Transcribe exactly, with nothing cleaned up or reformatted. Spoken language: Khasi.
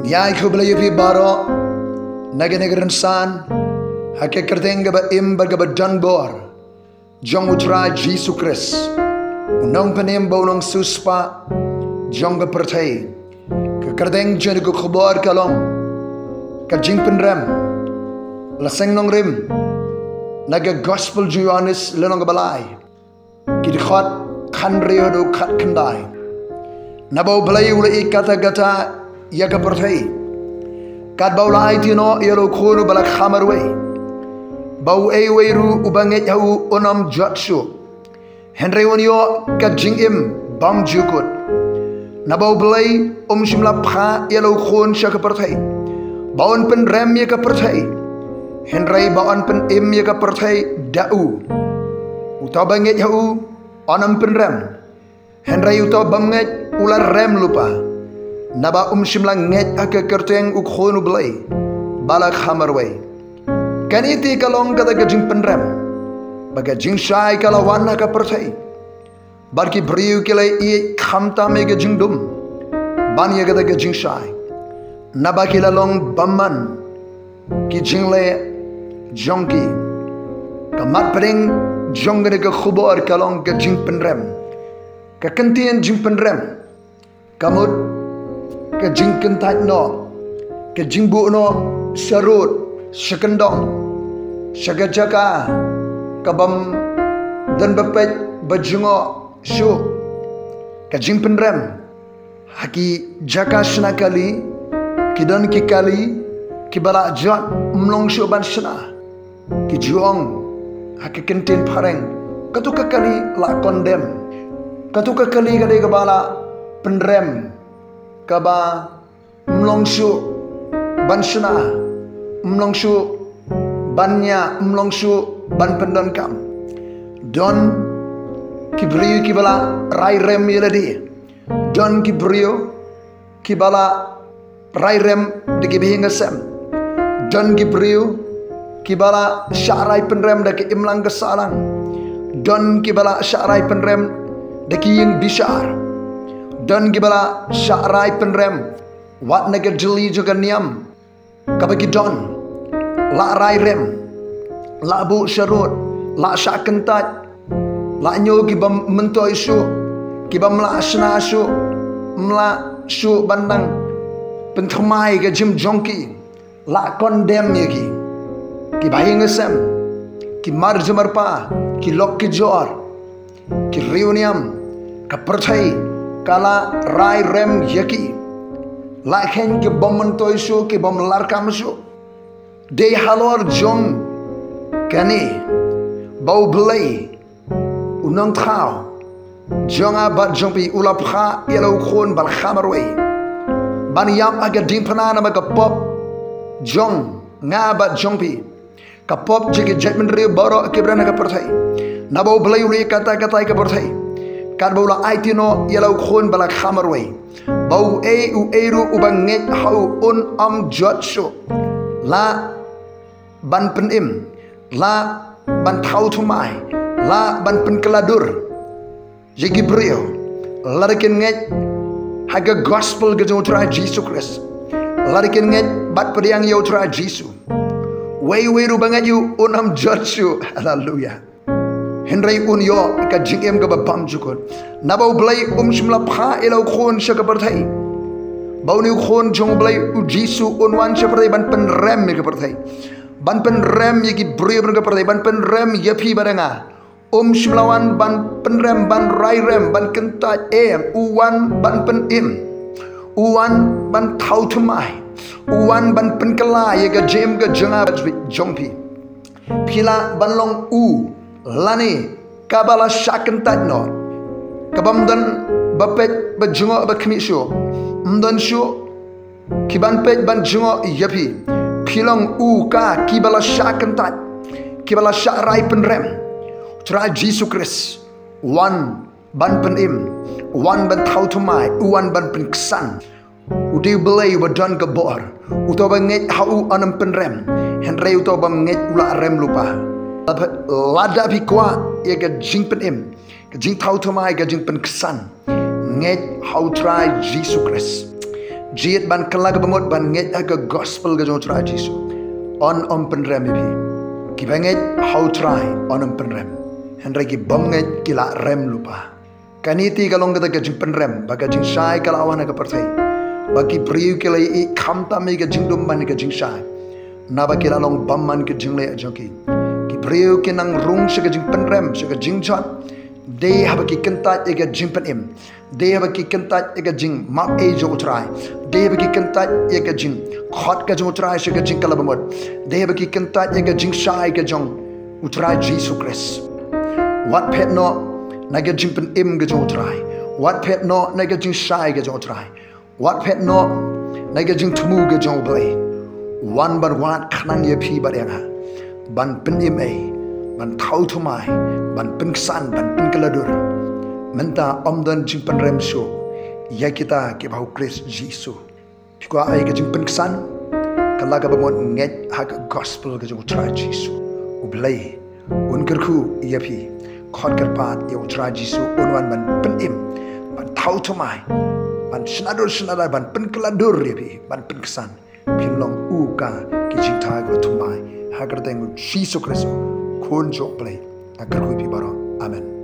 Ngi ai khublei ïa phi baroh na kane ka rynsan ha ka kyrteng kaba im bad kaba don bor jong U Trai Jisu Khrist, U Nongpynim bad U Nongsiewspah jong ka pyrthei. Ka kyrteng jong ka khubor ka long ka jingpynrem. La seng nongrim na ka Gospel jong u Ïohannes lynnong kaba lai, ki dkhot khathynriew haduh khatkhyndai. Naba U Blei u la ïeit katta katta ïa ka pyrthei, katba u la aiti noh ïa la U Khun uba la kha marwei, ba uei uei ruh uba ngeit ha u un ym jot shuh, hynrei un ïoh ka jingim bymjukut. Naba U Blei um shym la phah ïa la U Khun sha ka pyrthei ba un pynrem ïa ka pyrthei, hynrei ba un pynim ïa ka pyrthei da u. Uta uba ngeit ha u un ym pynrem, hynrei uta u bym ngeit u la rem lypa, naba um shym la ngeit ha ka kyrteng U Khun U Blei ba la kha marwei. Kane te ka long kata ka jingpynrem, ba ka jingshai ka la wan ha ka pyrthei, bad ki briew ki la ïeit khamtam ïa ka jingdum ban ïa kata ka jingshai, naba ki la long bymman ki jingleh jong ki. Ka mat pdeng jong kane ka khubor ka long ka jingpynrem. Ka kyntien jingpynrem ka mut ka jingkyntait noh, ka jingbuh noh sharud shakyndong, sha ka jaka ka bym don ba peit ba jngoh shuh. Ka jingpynrem ha ki jaka shna kali, ki don ki kali kiba la jot ym long shuh ban shna. Ki ju ong ha ka kyntien phareng, kato ka kali la condemn. Kato ka kali ka dei kaba la pynrem, kaba ym long shuh ban shna, ym long shuh ban ñiah, ym long shuh ban pyndonkam. Don ki briew kiba la rai rem ïa lade. Don ki briew kiba la rai rem da ki bahaïing hasem. Don ki briew kiba la shah rai pynrem da ka imlang ka sahlang. Don kiba la shah rai pynrem da ki ïing bishar. Don kiba la shah rai pynrem wat na ka jylli jong ka niam kaba ki don. La rai rem, la buh sharud, la shah kyntait, la ñiew ki bym myntoi shuh, ki bym lah shna shuh, ym lah shuh ban dang pynthymmai ka jingim jong ki. La condemn ïa ki, ki bahaïing hasem, ki marju marpa, ki lok ki jor, ki riewniam, ka pyrthei ka la rai rem ïa ki. La kheiñ ki bym myntoi shuh, ki bym larkam shuh. Dei halor jong kane ba U Blei, U Nongthaw jong nga bad jong phi, u la phah ïa la U Khun ba la kha marwei ban ïap ha ka diengphna namar ka pop jong nga bad jong phi. Ka pop jong ki jaitbynriew baroh kiba don ha ka pyrthei. Naba U Blei u la ïeit katta katta ïa ka pyrthei, katba u la aiti noh ïa la U Khun ba la kha marwei, ba uei uei ruh uba ngeit ha u un ym jot shuh. La ban pynim, la ban thaw thymmai, la ban pynkylla dur ïa ki briew, lada kin ngeit ha ka gospel ka jong U Trai Jisu Khrist, lada kin ngeit bad pdiang ïa U Trai Jisu. Uei uei ruh ba ngeit ïa u un ym jot shuh. Haleluya. Hynrei un ïoh ka jingim kaba bymjukut. Naba U Blei um shym la phah ïa la U Khun sha ka pyrthei ba une U Khun jong U Blei U Jisu un wan sha pyrthei ban pynrem ïa ka pyrthei, ban pynrem ïa ki briew ba don ha ka pyrthei, ban pynrem ïa phi bad ïa nga. Um shym la wan ban pynrem, ban rai rem, ban kyntait, em, u wan ban pynim, u wan ban thaw thymmai, u wan ban pynkylla ïa ka jingim ka jong nga bad jong phi. Phi lah ban long u lane kaba la shah kyntait noh, kaba ym don ba peit ba jngoh ba khmih shuh, ym don shuh ki ban peit ban jngoh ïa phi. Phi long u ka kiba la shah kyntait, kiba la shah rai pynrem. U Trai Jisu Khrist u wan ban pynim, u wan ban thaw thymmai, u wan ban pynksan. U dei U Blei uba don ka bor. Uta uba ngeit ha u un ym pynrem, hynrei uta u bym ngeit u la rem lypa. Lada phi kwah ïa ka jingpynim, ka jingthaw thymmai, ka jingpynksan, ngeit ha U Trai Jisu Khrist. Jied ban kylla ka bamut ban ngeit ha ka gospel ka jong U Trai Jisu. Un ym pynrem ïa phi. Kiba ngeit ha U Trai un ym pynrem. Hynrei ki bym ngeit ki la rem lypa. Kane te ka long kata ka jingpynrem, ba ka jingshai ka la wan ha ka pyrthei. Ba ki briew ki la ïohi khamtam ïa ka jingdum bad ka jingshai. Naba ki la long bymman ka jingleh jong ki. Ki briew ki nang rung sha ka jingpynrem, sha ka jingjot. Dei haba ki kyntait ïa ka jingpynim. Dei haba ki kyntait ïa ka jingmap ei jong U Trai. Dei haba ki kyntait ïa ka jingkhot ka jong U Trai sha ka jingkylla bamut. Dei haba ki kyntait ïa ka jingshai ka jong U Trai Jisu Khrist. Wat phet noh na ka jingpynim ka jong U Trai. Wat phet noh na ka jingshai ka jong U Trai. Wat phet noh na ka jingthmu ka jong U Blei. Wan ban wad khnang ïa phi bad ïa nga. Ban pynim ei, ban thaw thymmai, ban pynksan, ban pynkylla dur. Mynta ym don jingpynrem shuh ïa kita kiba ha U Khrist Jisu. Phi kwah ei ka jingpynksan? Kylla ka bamut, ngeit ha ka gospel ka jong U Trai Jisu. U Blei un kyrkhu ïa phi. Khot kyrpad ïa U Trai Jisu, un wan ban pynim, ban thaw thymmai, ban shna dur shna dar, ban pynkylla dur ïa phi, ban pynksan. Phin long u ka ki jingthaw kiba thymmai. Ha ka kyrteng U Jisu Khrist, Khun jong U Blei, nga kyrkhu ïa phi baroh. Amen.